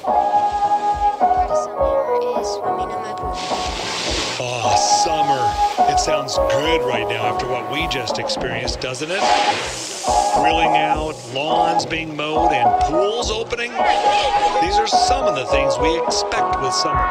Part of summer is swimming in my pool. Oh, summer. It sounds good right now after what we just experienced, doesn't it? Grilling out, lawns being mowed, and pools opening. These are some of the things we expect with summer.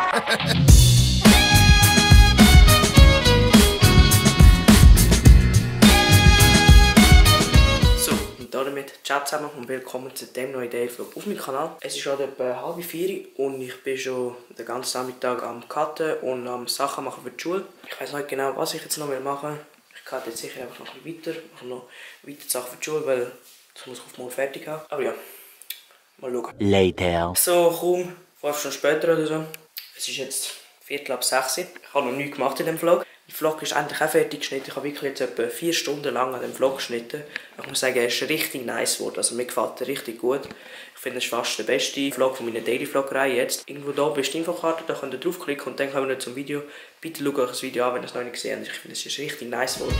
Damit ciao zusammen und willkommen zu dem neuen Day-Vlog auf meinem Kanal. Es ist gerade etwa 3:30 und ich bin schon den ganzen Nachmittag am Cutten und am Sachen machen für die Schule. Ich weiß nicht genau, was ich jetzt noch machen will. Ich cutte jetzt sicher einfach noch ein bisschen weiter, mache noch weiter Sachen für die Schule, weil das muss ich auf morgen fertig haben. Aber ja, mal schauen. Later. So, kaum 5 Stunden später oder so. Es ist jetzt 5:45. Ich habe noch nichts gemacht in dem Vlog. Der Vlog ist endlich auch fertig geschnitten. Ich habe wirklich jetzt etwa 4 Stunden lang an dem Vlog geschnitten. Ich muss sagen, er ist richtig nice geworden. Also mir gefällt er richtig gut. Ich finde, es ist fast der beste Vlog von meiner Daily Vlog-Reihe jetzt. Irgendwo da ist die Infokarte, da könnt ihr draufklicken und dann kommen wir zum Video. Bitte schaut euch das Video an, wenn ihr es noch nicht gesehen habt. Ich finde, es ist richtig nice geworden.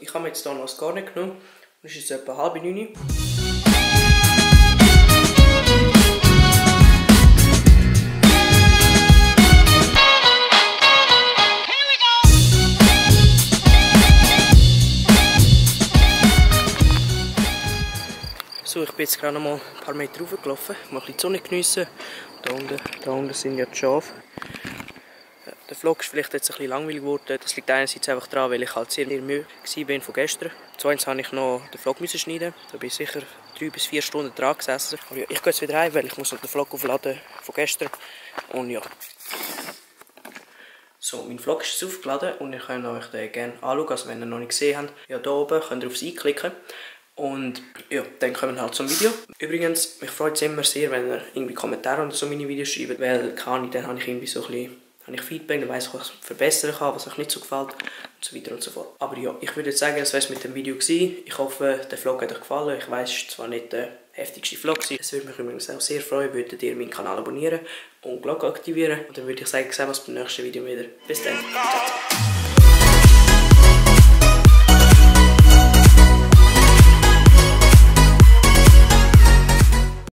Ich habe jetzt hier noch das Garnet genommen. Es ist jetzt etwa 8:30. So, ich bin jetzt gerade noch mal ein paar Meter raufgelaufen. Ich mal ein bisschen die Sonne geniessen. Da unten sind ja die Schafe. Der Vlog ist vielleicht jetzt ein bisschen langweilig geworden. Das liegt einerseits einfach daran, weil ich halt sehr müde war von gestern. Zweitens habe ich noch den Vlog schneiden. Da bin ich sicher 3 bis 4 Stunden dran gesessen. Aber ja, ich gehe jetzt wieder heim, weil ich muss noch den Vlog aufladen von gestern. Und ja. So, mein Vlog ist jetzt aufgeladen und ihr könnt euch den gerne anschauen. Also wenn ihr noch nicht gesehen habt, ja, hier oben könnt ihr auf «I» klicken. Und ja, dann kommen wir halt zum Video. Übrigens, mich freut es immer sehr, wenn ihr irgendwie Kommentare unter so meine Videos schreibt, weil dann habe ich irgendwie so ein bisschen Feedback, dann weiss ich, was ich verbessern kann, was euch nicht so gefällt und so weiter und so fort. Aber ja, ich würde jetzt sagen, das wäre es mit dem Video gewesen. Ich hoffe, der Vlog hat euch gefallen. Ich weiss, es war zwar nicht der heftigste Vlog gewesen. Es würde mich übrigens auch sehr freuen, würdet ihr meinen Kanal abonnieren und die Glocke aktivieren. Und dann würde ich sagen, sehen wir uns beim nächsten Video wieder. Bis dann. Ciao, ciao.